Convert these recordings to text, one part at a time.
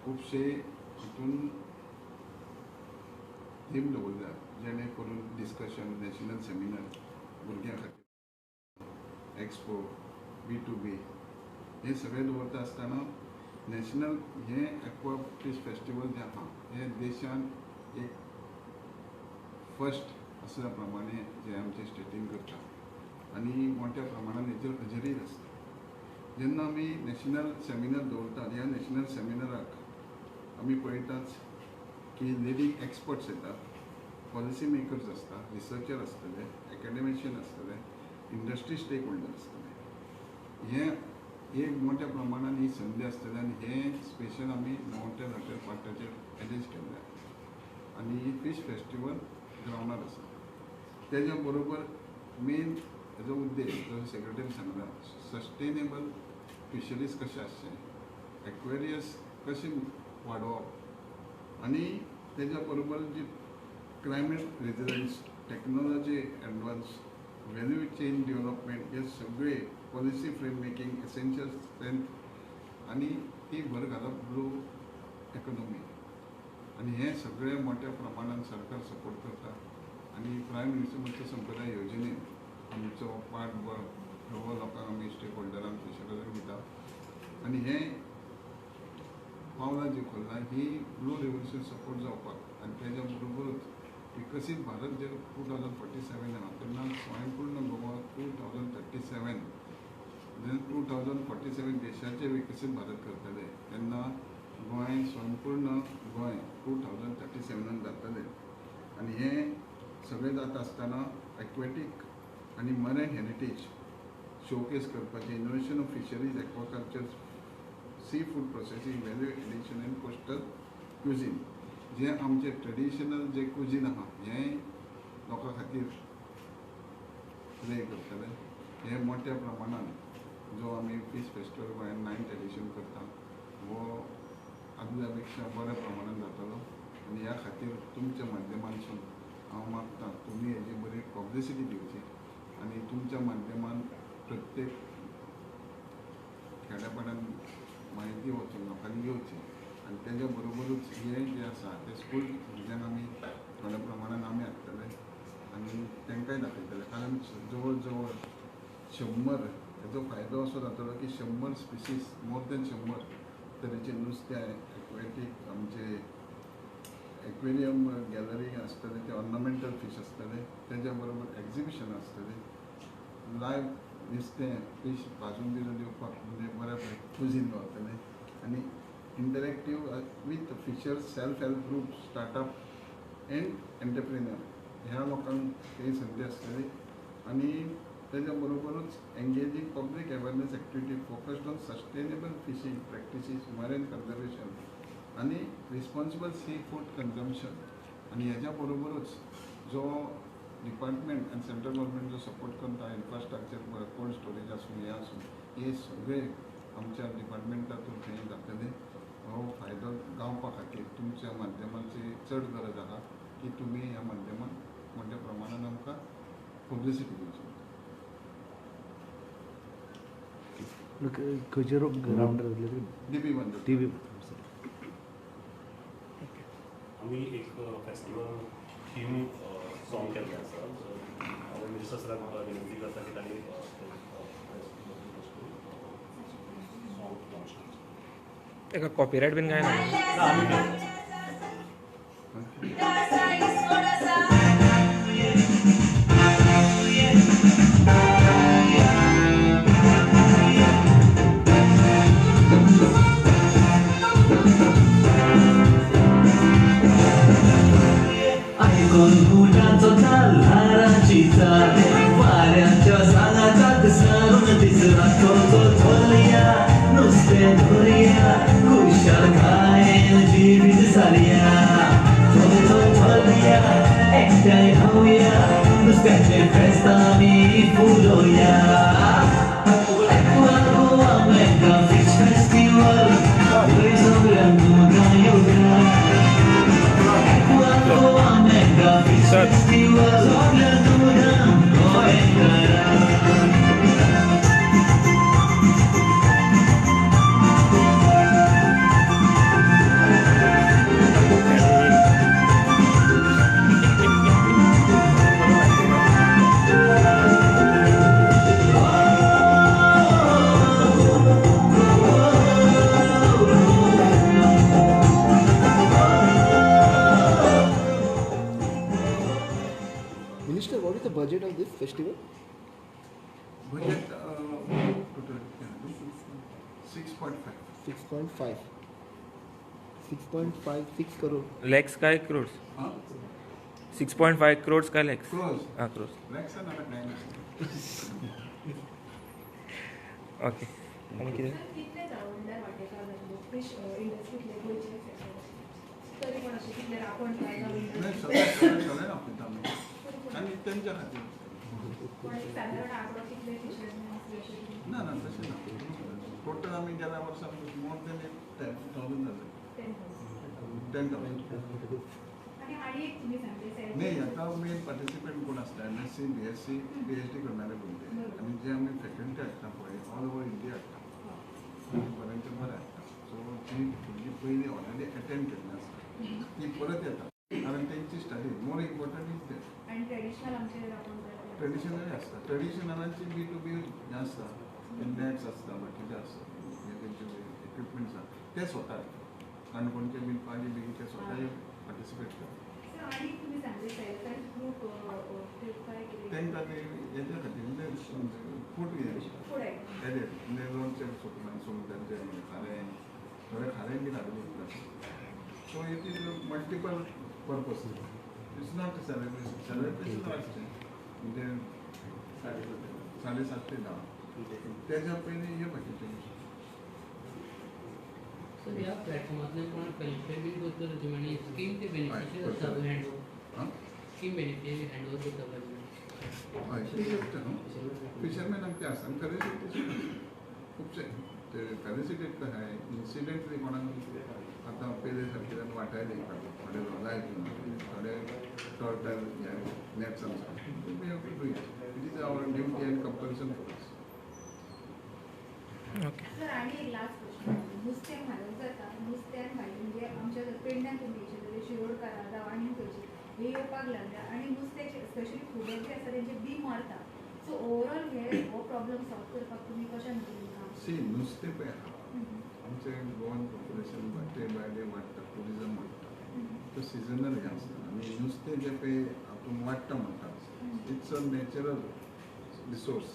खुबशे हितून थीम दवरल्या जेणे करून डिस्कशन, नॅशनल सेमिनार भुरग्यां खातीर, एक्सपो, B2B हे सगळें दवरता आसतना नॅशनल हें एक्वा फिश फेस्टिवल जें आहा हें देशान एक फर्स्ट असल्या प्रमाणे जे आमचे स्टेटीन करता आनी मोठ्या प्रमाणान हेचेर हजेरी आसता. जेन्ना आमी नॅशनल सेमिनार दवरतात, ह्या नॅशनल सेमिनाराक आमी पळयताच की लिडींग एक्सपर्ट्स येतात, पॉलिसी मेकर्स आसता, रिसर्चर आसतले, एकाडेमिशियन आसतले, इंडस्ट्री स्टेक होल्डर आसतले. हें एक मोठ्या प्रमाणान ही संदी आसतली आनी हें स्पेशल आमी नोवोटेल हॉटेल पार्टाचेर एरेंज केल्लें आनी फीश फेस्टिवल ग्रावंडार आसा. तेज्या बरोबर मेन हेजो उद्देश जो सेक्रेटरीन सांगला, सस्टेनेबल फिशरीज कशें आसचें, एक्वेरियस कशें वाडोवप आनी तेज्या बरोबर जी climate resilience, technology advance, value chain development हे सगळे policy frame making, essential strength आनी ती भर घालप ब्लू इकॉनॉमी आनी हें सगळें मोठ्या प्रमाणान सरकार सपोर्ट करता आनी प्रायम मिनिस्टर मत्स्य संपदा योजनेन आमचो पाठबळ हो लोकांक आमी स्टेक होल्डरांक फिशरांक दिता आनी हें पावलां जी खोल्लां ही ब्लू रेवोल्युशन सपोर्ट जावपाक आनी तेज्या बरोबरूच विकसीत भारत जे 2047 आहा तेन्ना स्वयंपूर्ण गोवा 2037, जेन्ना 2047 देशाचें विकसीत भारत करतले तेन्ना गोंय स्वयंपूर्ण गोंय 2037 जातलें. आनी हें सगळें जाता आसतना एक्वेटीक आनी मरीन हेरिटेज शोकेस करपाचें, innovation of fisheries, aquaculture, sea food processing, value addition and coastal cuisine जें आमचें ट्रेडिशनल जें कुजीन आहा हें लोकां खातीर प्ले करतले. हें मोठ्या प्रमाणान जो आमी फीश फेस्टिवल गोंयांत 9th edition करता हो आदल्या पेक्षा बऱ्या प्रमाणान जातलो आनी ह्या खातीर तुमच्या माध्यमांतसून हांव मागता तुमी हेजी बरी पब्लिसिटी दिवची आनी तुमच्या माध्यमान प्रत्येक खेड्यापाड्यान म्हायती वचून लोकांनी घेवची आनी तेज्या बरोबरूच हें जें आसा तें स्कूल भुरग्यांक आमी थोड्या प्रमाणान आमी हाडटले आनी तांकांय दाखयतले. कारण जवळ जवळ 100 हेजो फायदो असो जातलो की 100 स्पिशीज, मोर दॅन 100 तरेचें नुस्तें, एक्वेटीक आमचे एक्वेरियम गॅलरी आसतले, ते ऑर्नामेंटल फीश आसतले, तेज्या बरोबर एग्जिबिशन आसतलें, लायव नुस्तें फीश भाजून बिजून दिवपाक म्हणजे बऱ्या कुजीन गावतलें आनी interactive with fisher self help group, startup and entrepreneur ह्या लोकांक ही संदी आसतली आनी तेज्या बरोबरूच engaging public awareness activity focused on sustainable fishing practices, marine conservation आनी रिस्पॉन्सिबल सी फूड कन्जम्पशन. आनी हेज्या बरोबरूच जो डिपार्टमेंट आनी सेंट्रल गव्हर्मेंट जो सपोर्ट करता इन्फ्रास्ट्रक्चर, कोल्ड स्टोरेज आसूं, हें आसूं, हे सगळे आमच्या डिपार्टमेंटातून थंय जातले. हो फायदो गावपा खातीर तुमच्या माध्यमाची चड गरज आहा की तुमी ह्या माध्यमान मोठ्या प्रमाणान आमकां पब्लिसिटी दिवची. खंयचे ग्रावंडार जातलें? डीबी बंदर. डीबी. आमी एक फेस्टिवल थीम सॉंग केल्लें आसा. हांव मिनिस्टर सराक विनंती करता की तांणी सॉंग लॉन्च करचें. एका कॉपीरायट बीन काय ना? festival? Budget total 6.5. 6.5. 6.56 crore. Lakhs काय क्रोर्स? हां. 6.5 क्रोर्स काय लॅक्स? क्रोर्स. हां, क्रोर्स. लॅक्सान आतां कांय नासलें. ओके, आनी कितें? कितले म्हणल्यार वाटेकार जातले फिश इंडस्ट्रींतले गोंयचे, तरी पण अशें कितले राखण काय? नाही, सगळे सगळे सगळे आपयता आमी आनी तेंच्या खातीर. पण एक सादारण आंकडो, कितले फिशरमॅन आसले अशें कितें? ना ना, तशें ना. टोटल आमी गेल्या वर्सा मोर दॅन 10,000 जाले. 10,000. 10,000. आनी आनी एक तुमी सांगले नाही, आता मेन पार्टिसिपंट कोण आसता, MSc, BSc, PhD करणारे भुरगे आनी जे आमी फॅकल्टी हाडटा पळय, ऑल ओवर इंडिया हाडटा आनी बऱ्यांचे बरें हाडटा. सो ती भुरगीं पयलीं ऑलरेडी अटेंड केल्ली आसता, ती परत येता, कारण तेंची study more important is that. आनी ट्रेडिशनल आमचे राखण करता? ट्रेडिशनल आसता. ट्रेडिशनलांची बी टू बी हें आसता, नॅट्स आसता, बाकीचे आसता, हे तेंचे इक्विपमेंट्स आसा, ते स्वता हाडटा. काणकोणचे बीन पाली बी ते स्वता पार्टिसिपेट करता. सो आनी तुमी सांगले सेल्फ हेल्प ग्रूप काय कितें? तांकां ते हेच्या खातीर, म्हणजे फूड हें फूड आयटम. एडेड, म्हणजे लोणचें, सुकणें, सुंगटांचें, खारें, थोडे खारें बीन हाडून विकतात. So it is multiple purpose, it's not celebration. Celebration आसचें म्हणजे 7:30 ते 10, तेज्या पयलीं हे बाकीचे. सर, ह्या प्लॅटफॉर्मांतल्यान कोणाक बेनिफीट बीन करतलो तुमी आनी स्कीम ते बेनिफिशियल आसता हँड ओवर? आं? स्कीम बेनिफिशियल हँड ओवर करता पळय. हय, ते न्हू फिशरमॅनाक ते आसा आनी फेलिसिटेशन खुबशे ते फेलिसिटेट कशें इन्सिडेंटली कोणाक आतां पयले सारकेल्यान वाटायले, थोडे लायफ, थोडे टर्टल हे नॅट्स आमचे. We have to do it, it is our duty and compulsion for us. Okay. Sir, आनी एक लास्ट क्वेश्चन. नुस्तें म्हारग जाता, नुस्त्यान भायलें म्हणजे आमच्या पेडण्यान तुमी येयशे जाल्यार शिरोडकारां जावं आनी खंयचे हे येवपाक लागल्या आनी नुस्त्याचे स्पेशली खुबे जे आसा तेंचे बी मारता. सो ओवरऑल हे हो प्रॉब्लम सॉल्व करपाक तुमी कशें नदरेन काम? सी, नुस्तें पळय आहा, आमचें Goan population day by day वाडटा, ट्युरिजम वाडटा, तो सिजनल हें आसता आनी नुस्तें जें पळय आपूण वाडटा म्हणटा, it's a natural resource,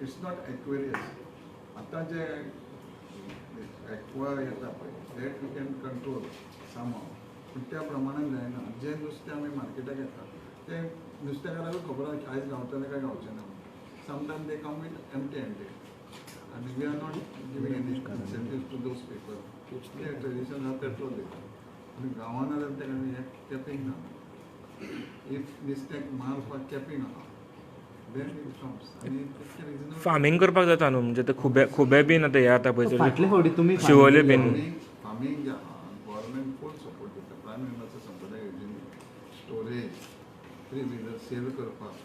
it's not Aquarius. आतां जे एक्वा येता पळय, that we can control somehow, पूण त्या प्रमाणान जायना. जें नुस्तें आमी मार्केटाक येता तें नुस्तेकाराकूय खबर आसा आयज गावतलें काय गावचें ना. Sometime they come with empty handed आनी we are not giving any incentive to those people. ते ट्रेडिशन आहा, पेट्रोल दिता आनी गांवान जाल्यार तेका हें कॅपींग ना. If नुस्त्याक मारपाक कॅपींग आहा, then it comes आनी तितकें रिजनेबल. फार्मींग करपाक जाता न्हू, म्हणजे ते खुबे खुबे बीन आतां हे जाता पळय. फाटले फावटी तुमी शिवोले बीन. फार्मींग जे आहा, गव्हर्मेंट फूल सपोर्ट दिता. प्रायम मिनिस्टर संपदा योजने, स्टोरेज, थ्री व्हिलर सेल करपाक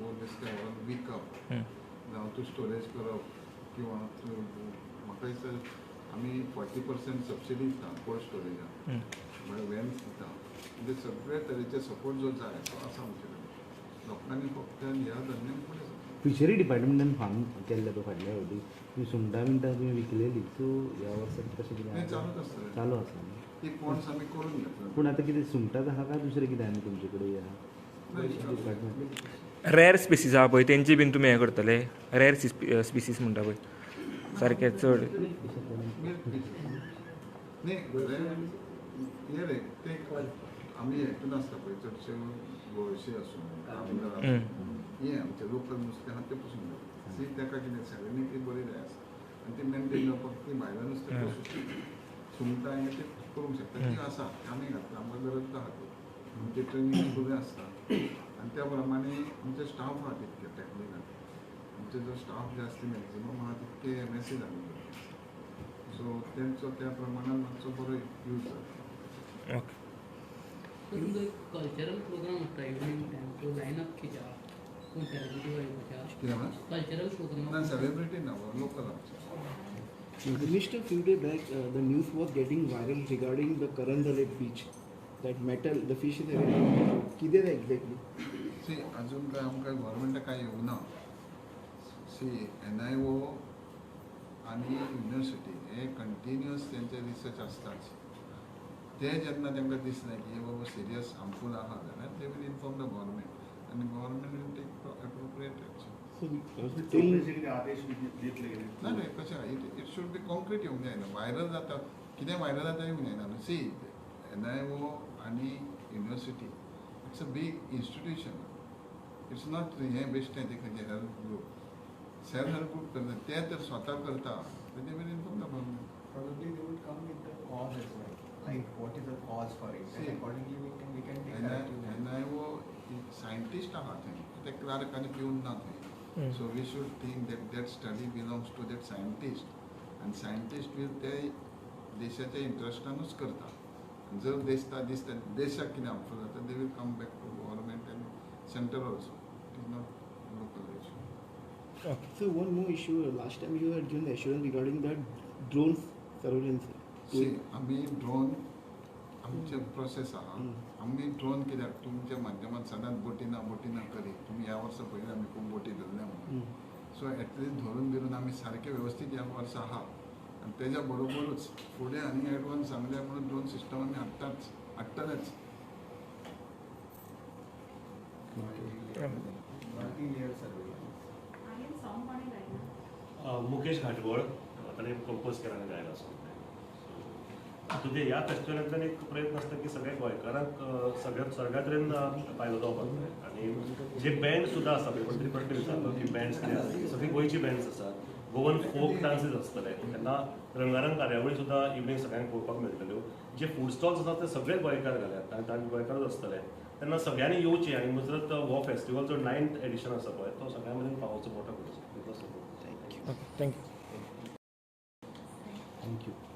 वो नुस्तें व्हरोन विकप जावं तूं स्टोरेज करप किंवा म्हाका दिसता आमी 40% सबसिडी दिता कोल्ड स्टोरेजाक, म्हळ्यार वॅन्स दिता. म्हणजे सगळे तरेचे सपोर्ट जो जाय तो आसा आमचे कडेन. लोकांनी फक्त ह्या धंद्यान फुडें सरचें. फिशरी डिपार्टमेंटान फार्म केल्लें पळय फाटल्या फावटी, तुमी सुंगटां बिंगटां तुमी विकलेली. सो ह्या वर्साक कशें तें कितें? चालूच आसतलें. चालू आसा न्ही? ती पोंड्स आमी करून घेतले. पूण आतां कितें सुंगटांच आहा काय दुसरें कितें आनी तुमचे कडेन आहा department? Rare species आहा पळय, तेंची बीन तुमी हें करतले? रेयर स्पिसीस म्हणटा पळय सारकें चड. मिल्क फिश न्ही, हे रे, ते आमी हेतून आसता पळय चडशे गोळशे आसूं, कांदर आसूं, हें आमचें लोकल नुस्तें आहा तें पसून जाता. सी, ताका कितें सॅलिनिटी बरी जाय आसता आनी ती मेनटेन जावपाक ती भायलें नुस्तें पोसूंक शकता. सुंगटां हें तें करूंक शकता. ती आसा, आमी घातला, आमकां गरज आहा ती. आमचे ट्रेनींग सुद्दां आसता आनी त्या प्रमाणे आमचे स्टाफ आहा तितके टॅक्निकल. आमचे जो स्टाफ जे आसता मॅक्झिमम आहा तितके एमएससी जाल्ले, सो तेंचो त्या प्रमाणान मातसो बरो यूज जाता. ओके. तुमचो एक कल्चरल प्रोग्राम आसता इवनींग टायम, तो लायन अप कितें आहा? कोण सेलिब्रिटी येवपाचे आहा? कितें म्हणा? Cultural programme. ना, सेलिब्रिटी ना, लोकल आमचे. Minister, few days back, the news was getting viral regarding the Karandale beach. That metal, the fish is having metal. कितें तें exactly? सी, अजून काय आमकां गव्हर्मेंटा काय येवंक ना. सी, एनआयओ आनी युनिवर्सिटी हे कंटिन्युअस तेंचे रिसर्च आसताच. ते जेन्ना तांकां दिसलें की हे बाबा सिरियस हार्मफूल आहा जाल्यार they will inform the government. आनी government will take appropriate action. आदेश दितले? ना रे, कशें, it should be concrete येवंक जायना. व्हायरल जाता, कितें व्हायरल जाता येवंक जायना न्हू. सी, एनआयओ आनी university, it's a big institution. It's not हें बेश्टें तें खंयचें help group, self help group करता ते तर स्वता करता, तेजे मेरेन inform the government. Probably they would come with the cause as well. Like, what is the cause for it? See, and accordingly we can take corrective measures. NIO scientist आहा थंय, ते क्लार्क आनी पिवन ना थंय. So we should think that that study belongs to that scientist आनी scientist will ते देशाच्या इंट्रस्टानूच करता. जर दिसता दिसता देशाक कितें हार्मफूल जाता, they will come back to government and centre also. It is not local issue. So one more issue. Last time you had given the assurance regarding the drone surveillance. See, आमी drone आमचे process आहा. आमी drone कित्याक तुमच्या माध्यमात सदांच बोटी ना, बोटी ना करी. तुमी ह्या वर्सा पयलीं आमी खूब बोटी धरल्या म्हणून. सो एटलिस्ट धरून बिरून आमी सारके वेवस्थीत ह्या वर्सा आहा आनी तेज्या बरोबरूच फुडें आनी एडवान्स सांगल्या म्हणून ड्रोन सिस्टम आमी हाडटाच, हाडटलेच. Multi-layer surveillance. हांवें सॉंग कोणें गायला? मुकेश घाटवळ, ताणें कंपोज केला आनी गायला सॉंग. तुजे ह्या फेस्टिवलांतल्यान एक प्रयत्न आसता की सगळ्या गोंयकारांक सगळ्या सगळ्या तरेन फायदो जावपाक जाय आनी जे बँड सुद्दां आसा पळय, कोण तरी प्रश्न विचारलो की बँड्स कितें आसा, सगळी गोंयची बँड्स आसात. गोवन फोक डान्सीस आसतले तेन्ना, रंगारंग कार्यावळी सुद्दां इवनींग सगळ्यांक पळोवपाक मेळटल्यो. जे फूड स्टॉल्स आसात ते सगळे गोंयकार घाल्यात आनी तांचे गोंयकारच आसतले. तेन्ना सगळ्यांनी येवचें आनी मुजरत हो फेस्टिवल जो नायन्थ एडिशन आसा पळय, तो सगळ्यां मेरेन पावोवचो, मोठो करचो, तितलो support. Thank you. Okay, thank you. Thank you.